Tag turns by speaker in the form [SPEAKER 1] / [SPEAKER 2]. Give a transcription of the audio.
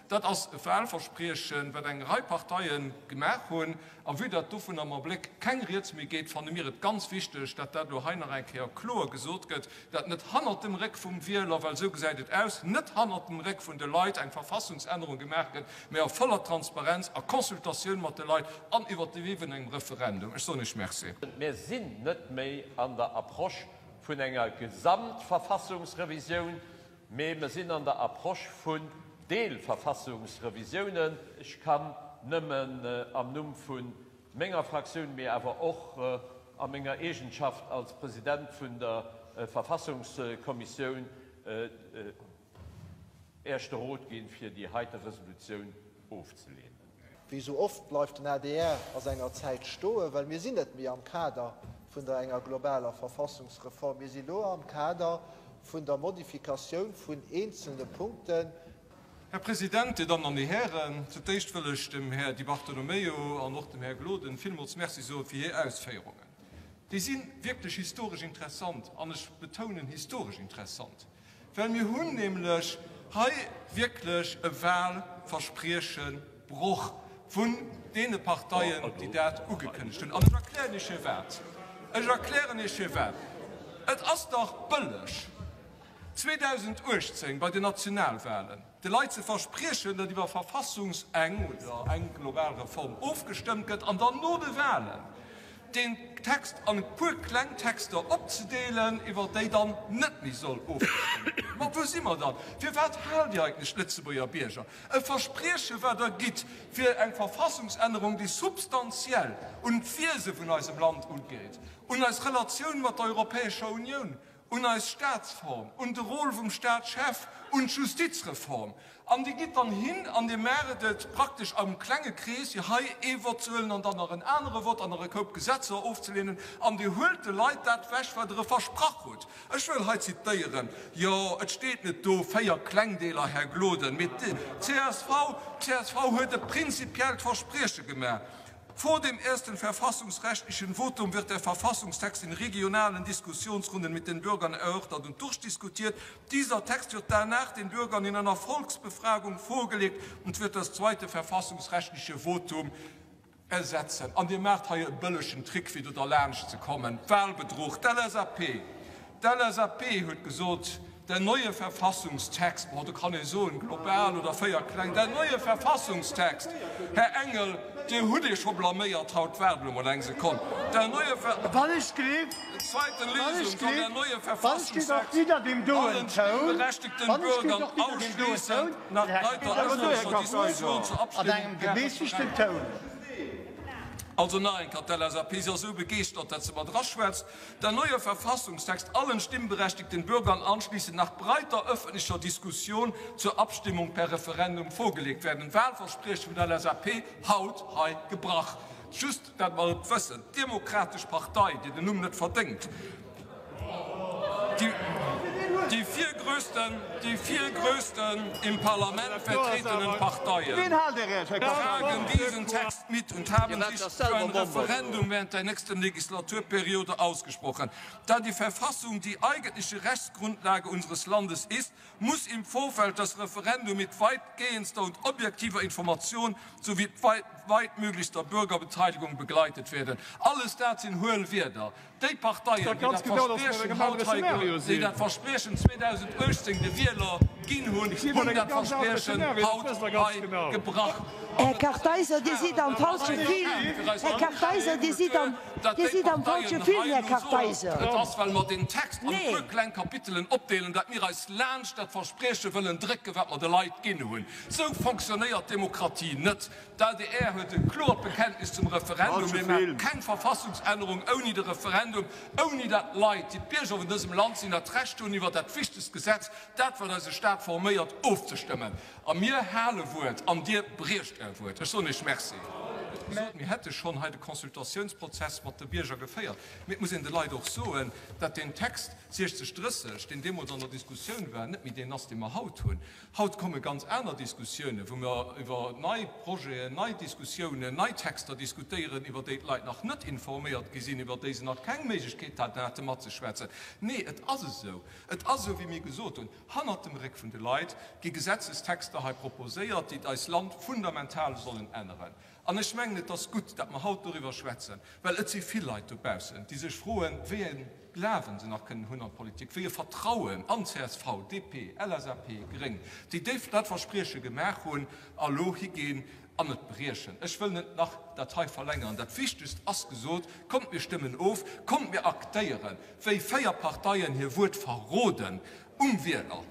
[SPEAKER 1] Dat ass e Wahlverspriechen, wat eng Rei Parteie gemaach hunn. A vue dat dovun am Abléck keng Rieds méi geet, fanne mir et ganz wichteg, dat dat elo hei nach eng Kéier kloer gesot gëtt, dat net hannert dem Réck vum Wieler, well esou gesäit et aus, net hannert dem Réck vun de Leit eng Verfassungsännerung gemaach gëtt, mä a voller Transparenz, a Consultatioun mat de Leit an iwwert de Wee vun engem Referendum. Ech soen Iech Merci.
[SPEAKER 2] Mir sinn net méi an der Approche vun enger Gesamtverfassungsrevisioun, mee mer sinn an der Approche vun Deelverfassungsrevisiounen. Ech kann nëmmen am Numm vu menger Fraktioun, mee awer och a menger Eegenschaft als President vun der Verfassungskommissioun Äech de Rot ginn, fir déi heite Resolutioun ofzelehnen.
[SPEAKER 3] Wéi esou oft bleift den adr a senger Zäit stoen, well mir sinn net méi am Kader vun der enger globaler Verfassungsreform, mir si lo am Kader vun der Modifikatioun vun eenzelne Punkten.
[SPEAKER 1] Här President, Dir Dammen an Dir Hären, zu d'éischt wëll ech dem Här Di Bartolomeo an och dem Här Gloden villmools Merci soe fir hir Ausféierungen. Déi si wierklech historesch interessant, an ech betounen historesch interessant. Well mir hunn nämlech hei wierklech e Wahlversprieche-Broch vun deene Parteien, déi dat ugekënnegt hunn. An ech erklären Iech firwat. Ech erklären Iech firwat. Et ass dach bëlleg, 2018 bei den Nationalwahlen de Leit ze verspriechen, datt iwwer Verfassungs eng oder eng global Reform ofgestëmmt gëtt, an dann no de Wahlen deen Text an e puer kleng Texter opzedeelen, iwwer déi dann net méi soll ofgestëmmt ginn. Ma wou si mer dann? Firwat haalt Dir eigentlech d'Lëtzebuerger Bierger e Versprieche wat Der gitt fir eng Verfassungsännerung, déi substantiell un d'Wiese vun eisem Land ugeet, un eis Relatioun mat der Europäescher Unioun, un eis Staatsform, un de Rôle vum Staatschef, un d'Justizreform. An Dir gitt dann hin an Dir maacht et praktesch am klenge Krees, fir hei ee Vott ze huelen an dann nach en anere Vott an nach e Koup Gesetzer ofzelehnen, an Dir huelt de Leit dat wech, wat Der e versprach hutt. Ech wëll hei zitéieren, jo, et steet net do, véier Klengdeeler, Här Gloden, mee d'CSV, d'CSV huet e prinzipiellt Versprieche gemaach, Vor dem ersten verfassungsrechtlichen Votum wird der Verfassungstext in regionalen Diskussionsrunden mit den Bürgern erörtert und durchdiskutiert. Dieser Text wird danach den Bürgern in einer Volksbefragung vorgelegt und wird das zweite verfassungsrechtliche Votum ersetzen. An Dir maacht hei e bëllegen Trick, fir do derlaanscht ze kommen, Wahlbedruch. D'LSAP, D'LSAP huet gesot, Der neue Verfassungstext, bon, do kann ee soen, global oder 4 kleng, der neue Verfassungstext, Här Engel, Dir hutt Iech scho blaméiert haut, waart elo mol eng Sekonn, der neue Ver.
[SPEAKER 4] Wann ech gleef,
[SPEAKER 1] Zweiten
[SPEAKER 4] wann ech
[SPEAKER 1] Lesung soll der
[SPEAKER 4] gleef,
[SPEAKER 1] neue
[SPEAKER 4] wann ech gleef och
[SPEAKER 1] Verfassungstext
[SPEAKER 4] widder deem doen
[SPEAKER 1] allen
[SPEAKER 4] Toun,
[SPEAKER 1] stimmberechtigten
[SPEAKER 4] wann ech gleef
[SPEAKER 1] Bürgern
[SPEAKER 4] och widder deem doen
[SPEAKER 1] ausschließend
[SPEAKER 4] Toun,
[SPEAKER 1] nach
[SPEAKER 4] Här
[SPEAKER 1] breiter
[SPEAKER 4] Kartheiser,
[SPEAKER 1] öffentlicher Diskussion zur
[SPEAKER 4] an
[SPEAKER 1] Abstimmung
[SPEAKER 4] engem
[SPEAKER 1] per
[SPEAKER 4] gemäßigten
[SPEAKER 1] Referendum.
[SPEAKER 4] Toun.
[SPEAKER 1] Also nach eng Kéier, d'LSAP, si ass esou begeeschtert, dat se mat eraschwätzt. Der neue Verfassungstext allen stimmberechtigten Bürgern anschließend nach breiter öffentlicher Diskussion zur Abstimmung per Referendum vorgelegt werden. Wahlversprieche vun der LSAP haut hei gebrach. Just dat mer et wëssen, d'Demokratesch Partei, déi den Numm net verdéngt, déi viergrößten, déi viergrößten im Parlament vertretenen Parteien tragen diesen Text mit und haben sich für ein Referendum während der nächsten Legislaturperiode ausgesprochen. Da die Verfassung die eigentliche Rechtsgrundlage unseres Landes ist, muss im Vorfeld das Referendum mit weitgehendster und objektiver Information sowie weitmöglichster Bürgerbeteiligung begleitet werden. Alles dat sinn huel Wierder. Déi Parteien, déi dat Verspriechen haut hei, déi dat Verspriechen 2018 de Wieler ginn hunn, hunn dat Verspriechen haut hei gebrach.
[SPEAKER 5] Här Kartheiser, Dir sidd am falsche Film. Här Kartheiser, Dir sidd am, Dir sidd am falsche Film, Här Kartheiser.
[SPEAKER 1] Et ass, well mer deen Text an e puer kleng Kapitelen opdeelen, dat mir eis laanscht dat Versprieche wëllen drécken, wat mer de Leit ginn hunn. Esou fonctionnéiert Demokratie net. D'adr huet e kloert Bekenntnis zum Referendum. Mir maache keng Verfassungsännerung ouni de Referendum, ouni dat d'Leit, déi d'Bierger vun dësem Land sinn, dat Recht hunn, iwwer dat wichtegst Gesetz, dat wat eise Staat forméiert, ofzestëmmen. A mir hale Wuert an Dir briecht Är Wuert. Ech soen Iech Merci. Gesot, mir hätte schonn hei de Consultatiounsprozess mat de Bierger geféiert. Mee et muss een de Leit och soen, datt deen Text 60, 30, deen deemools an der Diskussioun war, net méi deen ass, dee mer haut hunn. Haut komme ganz aner Diskussiounen, wou mer iwwer nei Projeten, nei Diskussiounen, nei Texter diskutéieren, iwwer déi d'Leit nach net informéiert gi sinn, iwwer déi se nach keng Méiglechkeet haten matzeschwätzen. Nee, et ass esou, et ass esou, wéi mir gesot hunn, Hannert dem Réck vun de Leit gi Gesetzestexter hei proposéiert, déi eist Land fundamental sollen änneren. An ech mengen, et ass gutt, datt mer haut doriwwer schwätzen, well et si vill Leit dobaussen, déi sech froen, wéi e Glawen se nach kënnen hunn an d'Politik, wéi e Vertrauen an csv, DP, LSAP, Gréng, déi déi dat Versprieche gemaach hunn a lo higinn an et briechen. Ech wëll net nach dat hei verlängeren. Dat Wichtegst ass gesot, Kommt, mir stëmmen of, kommt, mir aktéieren, wéi 4 Parteien hir Wuert verroden um Wieler.